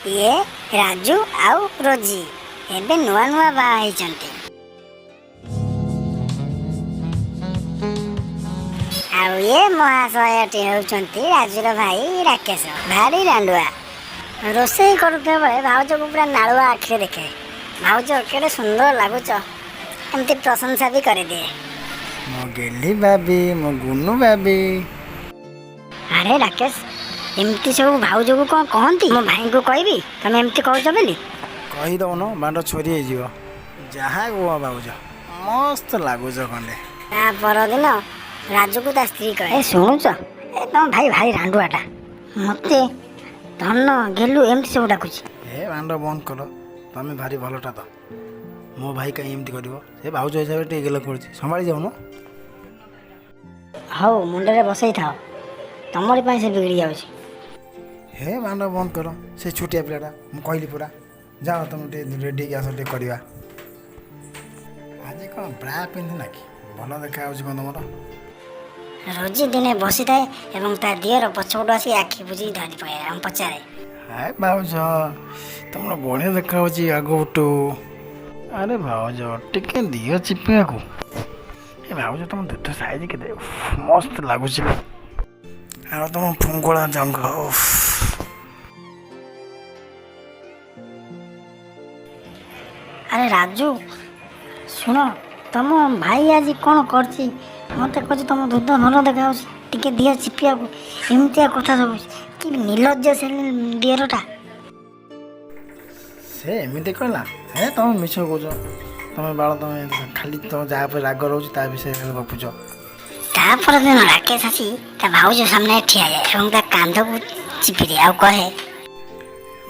ଇଏ ରାଜୁ ଆଉ ରୋଜି ଏବେ ନୂଆ ନୂଆ ବାହା ହେଇଛନ୍ତି। ଆଉ ଇଏ ମହାଶୟଟି ହେଉଛନ୍ତି ରାଜୁର ଭାଇ ରାକେଶ। ଭାରି ରାଣ୍ଡୁଆ। ରୋଷେଇ କରୁଥିବା ବେଳେ ଭାଉଜକୁ ପୁରା ନାଳୁଆ ଆଖିରେ ଦେଖେ। ଭାଉଜ କେଡ଼େ ସୁନ୍ଦର ଲାଗୁଛ, ଏମିତି ପ୍ରଶଂସା ବି କରିଦିଏ। ମୋ ଗେଲି ଭାବି, ମୋ ଗୁନୁ ଭାବି। ଆରେ ରାକେଶ, ଏମିତି ସବୁ ଭାଉଜକୁ କ'ଣ କହନ୍ତି? ମୋ ଭାଇଙ୍କୁ କହିବି ତମେ ଏମିତି କହୁଛ ବୋଲି। କହିଦଉନ, ବାଣ୍ଡ ଛୋରି ହେଇଯିବ। ଯାହା କୁହ ଭାଉଜ, ମସ୍ତ ଲାଗୁଛ ଖଣ୍ଡେ। ତା ପରଦିନ ରାଜୁକୁ ତା ସ୍ତ୍ରୀ କହେ, ଏ ଶୁଣୁଛ, ଏ ତମ ଭାଇ ଭାରି ରାଣ୍ଡୁଆଟା, ମୋତେ ଧନ ଗେଲୁ ଏମିତି ସବୁ ଡାକୁଛି। ଏ ବାଣ୍ଡ ବନ୍ଦ କର, ତମେ ଭାରି ଭଲଟା ତ। ମୋ ଭାଇ କାହିଁ ଏମିତି କରିବ? ସେ ଭାଉଜ ହିସାବରେ ଟିକେ ଗେଲ କରୁଛି, ସମ୍ଭାଳି ଯାଉନ। ହଉ, ମୁଣ୍ଡରେ ବସେଇଥାଅ, ତମରି ପାଇଁ ସେ ବିଗିଡ଼ି ଯାଉଛି। ହେ ବାଣ୍ଡ ବନ୍ଦ କର, ସେ ଛୋଟିଆ ପିଲାଟା, ମୁଁ କହିଲି ପୁରା। ଯାଅ ତମେ ଟିକେ ରେଡ଼ି ହେଇକି ଆସ, ଟିକେ କରିବା। ଆଜି କ'ଣ ବ୍ରା ପିନ୍ଧିନା କି? ଭଲ ଦେଖାଯାଉଛି କ'ଣ ତମର? ରୋଜି ଦିନେ ବସିଥାଏ ଏବଂ ତା ଦିଅର ପଛପଟୁ ଆସି ଆଖି ବୁଜି ଧରି ପକାଏ ଏବଂ ପଚାରେ, ହେ ଭାଉଜ, ତମର ବଢ଼ିଆ ଦେଖାଯାଉଛି ଆଗପଟୁ। ଆରେ ଭାଉଜ, ଟିକେ ଦିଅ ଚିପିବାକୁ। ଏ ଭାଉଜ, ତମ ଦୁଧ ସାଇଜ୍ କେତେ ଉଫ୍, ମସ୍ତ ଲାଗୁଛି। ଆଉ ତମ ଫୁଙ୍ଗୁଳା ଜଙ୍ଘ ଉଫ୍। ଆରେ ରାଜୁ ଶୁଣ, ତମ ଭାଇ ଆଜି କ'ଣ କରିଛି? ମୋତେ କହୁଛି ତମ ଦୁଧ ଭଲ ଦେଖାଯାଉଛି, ଟିକେ ଦିଅ ଚିପିବାକୁ, ଏମିତିଆ କଥା ସବୁ। କି ନିର୍ଲଜ୍ଜ ସେ ଦିଅରଟା। ସେ ଏମିତି କହିଲା? ହେ ତମେ ମିଛ କହୁଛ। ତମେ ବାଳ, ତମେ ଖାଲି ତମ ଯାହା ଉପରେ ରାଗ ରହୁଛି ତା ବିଷୟରେ ଖାଲି ଗପୁଛ। ତାପର ଦିନ ରାକେଶ ଆସି ତା ଭାଉଜ ସାମ୍ନାରେ ଠିଆ ହେଇଯାଏ ଏବଂ ତା କାନ୍ଧକୁ ଚିପିଦିଏ ଆଉ କହେ,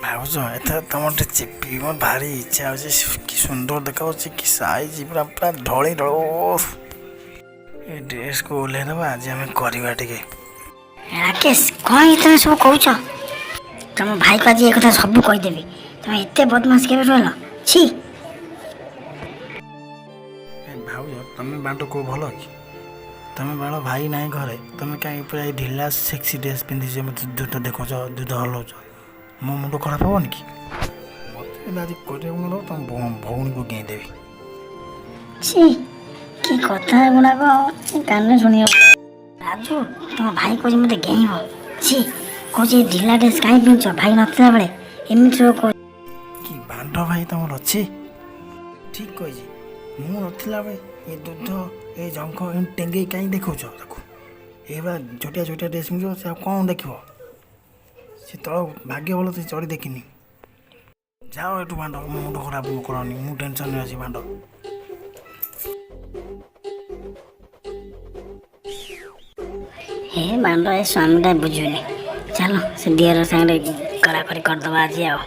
ଭାଉଜ, ଏଥର ତମର ଟିକେ ଚିପିବି, ମୋର ଭାରି ଇଚ୍ଛା ହେଉଛି। କି ସୁନ୍ଦର ଦେଖାଯାଉଛି, କି ସାଇଜ୍, ପୁରା ପୁରା ଢଳି ଢଳ। ଓଫ୍। ଏ ଡ୍ରେସ୍କୁ ଓହ୍ଲେଇ ଦେବା, ଆଜି ଆମେ କରିବା ଟିକେ। ରାକେଶ, କ'ଣ ଇଏ ତମେ ସବୁ କହୁଛ? ତମ ଭାଇକୁ ଆଜି ଏ କଥା ସବୁ କହିଦେବି। ତମେ ଏତେ ବଦମାସ କେବେ ରହିଲ? ଛି। ଏ ଭାଉଜ, ତମେ ବାଣ୍ଟ କେଉଁ ଭଲ କି? ତମେ ବାଳ ଭାଇ ନାହିଁ ଘରେ, ତମେ କାହିଁ ପୁରା ଏଇ ଢିଲା ସେକ୍ସି ଡ୍ରେସ୍ ପିନ୍ଧିଛ, ମୋତେ ଦୁଧ ଦେଖାଉଛ, ଦୁଧ ହଲଉଛ? ମୋ ମୁଣ୍ଡ ଖରାପ ହେବନି କି? ମୋତେ ଯଦି ଆଜି କରିବାକୁ ନ ଦେବ, ତମ ଭଉଣୀକୁ ଗେଇଁ ଦେବି। ଛି, କି କଥା ଏଗୁଡ଼ାକ କାନରେ ଶୁଣିବ। ରାଜୁ, ତମ ଭାଇ କହୁଛି ମୋତେ ଗେଇଁବ। ଛି, କହୁଛି ଏ ଢିଲା ଡ୍ରେସ୍ କାହିଁ ପିନ୍ଧୁଛ ଭାଇ ନଥିଲା ବେଳେ, ଏମିତି ସବୁ କହୁଛି। କି ବାଣ୍ଡ ଭାଇ ତମର ଅଛି। ଠିକ୍ କହିଛି, ମୁଁ ନଥିଲା ବେଳେ ଏ ଦୁଧ ଏ ଜଙ୍ଘ ଏମିତି ଟେଙ୍ଗେଇ କାହିଁ ଦେଖାଉଛ ତାକୁ? ଏଇଭଳିଆ ଛୋଟିଆ ଛୋଟିଆ ଡ୍ରେସ୍ ପିନ୍ଧିବ, ସେ ଆଉ କ'ଣ ଦେଖିବ? ସେ ତଳ ଭାଗ୍ୟ ଭଲ ସେ ଚଢ଼ି ଦେଖିନି। ଯାଅ ଏଠୁ ବାଣ୍ଡ, ମୋ ମୁଣ୍ଡ ଖରାପ କରନି, ମୁଁ ଟେନସନ୍ରେ ଅଛି ବାଣ୍ଡ। ହେ ବାଣ୍ଡ, ଏ ସ୍ୱାମୀଟା ବୁଝୁନି। ଚାଲ ସେ ଦିଅର ସାଙ୍ଗରେ କଡ଼ାକଡ଼ି କରିଦେବା ଆଜି ଆଉ।